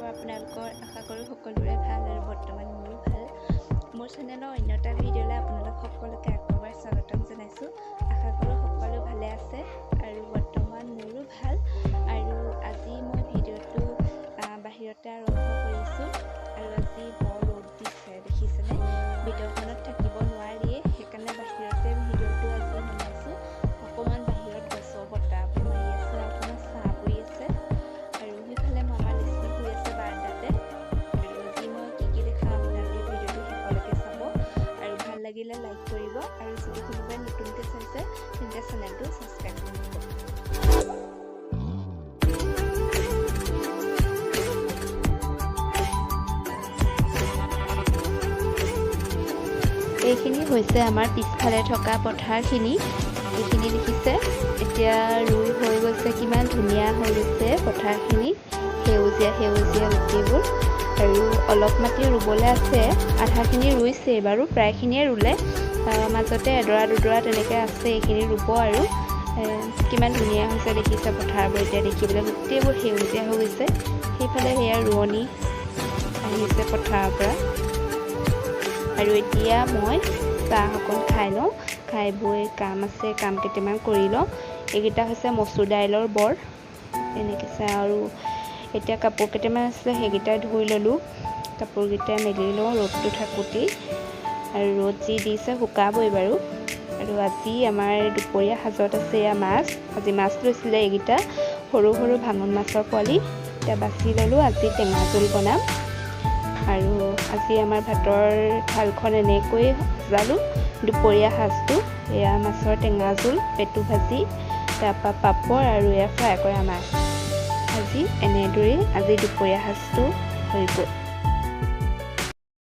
খবৰ আপোনালোকৰ? আশা কৰোঁ সকলোৰে ভাল আৰু বৰ্তমান মোৰো ভাল। মোৰ চেনেলৰ অন্য এটা ভিডিঅ'লৈ আপোনালোক সকলোকে আকৌ এবাৰ স্বাগতম জনাইছোঁ। আশা কৰোঁ সকলো ভালে আছে আৰু বৰ্তমান মোৰো ভাল। আৰু আজি মই ভিডিঅ'টো বাহিৰতে আৰম্ভ কৰিছোঁ আৰু আজি বৰ ৰ'দ দিছে, দেখিছেনে? ভিতৰখনত থাকিব নোৱাৰিয়ে, সেইকাৰণে বাহিৰতে ভিডিঅ'টো আজি বনাইছোঁ। অকণমান বাহিৰত গছৰ বতাহবোৰ মাৰি আছে, অকণমান ছাঁ পৰি আছে আৰু সেইফালে মামা লিচমি শুই আছে বাৰাণ্ডাতে। আৰু আজি মই কি কি দেখাওঁ, আপোনালোকে ভিডিঅ'টো শেষলৈকে চাব আৰু ভাল লাগিলে লাইক কৰিব আৰু যদি কোনোবাই নতুনকৈ চাইছে তেন্তে চেনেলটো ছাবস্ক্ৰাইব কৰি দিব। এইখিনি হৈছে আমাৰ পিছফালে থকা পথাৰখিনি। এইখিনি দেখিছে, এতিয়া ৰুই হৈ গৈছে। কিমান ধুনীয়া হৈ গৈছে পথাৰখিনি, সেউজীয়া সেউজীয়া গোটেইবোৰ। আৰু অলপ মাটি ৰুবলৈ আছে, আধাখিনি ৰুইছে বাৰু, প্ৰায়খিনিয়ে ৰুলে। মাজতে এডৰা দুডৰা তেনেকৈ আছে, এইখিনি ৰুব। আৰু কিমান ধুনীয়া হৈছে দেখিছে পথাৰবোৰ, এতিয়া দেখিবলৈ গোটেইবোৰ সেউজীয়া হৈ গৈছে। সেইফালে সেয়া ৰোৱনী আহিছে পথাৰৰ পৰা। আৰু এতিয়া মই চাহ অকণ খাই লওঁ, খাই বৈ কাম আছে, কাম কেইটামান কৰি লওঁ। এইকেইটা হৈছে মচুৰ দাইলৰ বৰ, এনেকৈ চাহ। আৰু এতিয়া কাপোৰ কেইটামান আছিলে, সেইকেইটা ধুই ল'লোঁ। কাপোৰকেইটা মেলি লওঁ ৰ'দটো থাকোঁতেই, আৰু ৰ'দ যি দিছে শুকাবই বাৰু। আৰু আজি আমাৰ দুপৰীয়া সাজত আছে এয়া মাছ। আজি মাছ লৈছিলে, এইকেইটা সৰু সৰু ভাঙোন মাছৰ পোৱালি। এতিয়া বাছি ল'লোঁ, আজি টেঙা জোল বনাম। আৰু আজি আমাৰ ভাতৰ থালখন এনেকৈয়ে সজালোঁ দুপৰীয়া সাজটো। এয়া মাছৰ টেঙা জোল, পেটু ভাজি, তাৰপৰা পাপৰ আৰু এয়া ফ্ৰাই কৰা মাছ। আজি এনেদৰেই আজি দুপৰীয়া সাজটো হৈ গ'ল।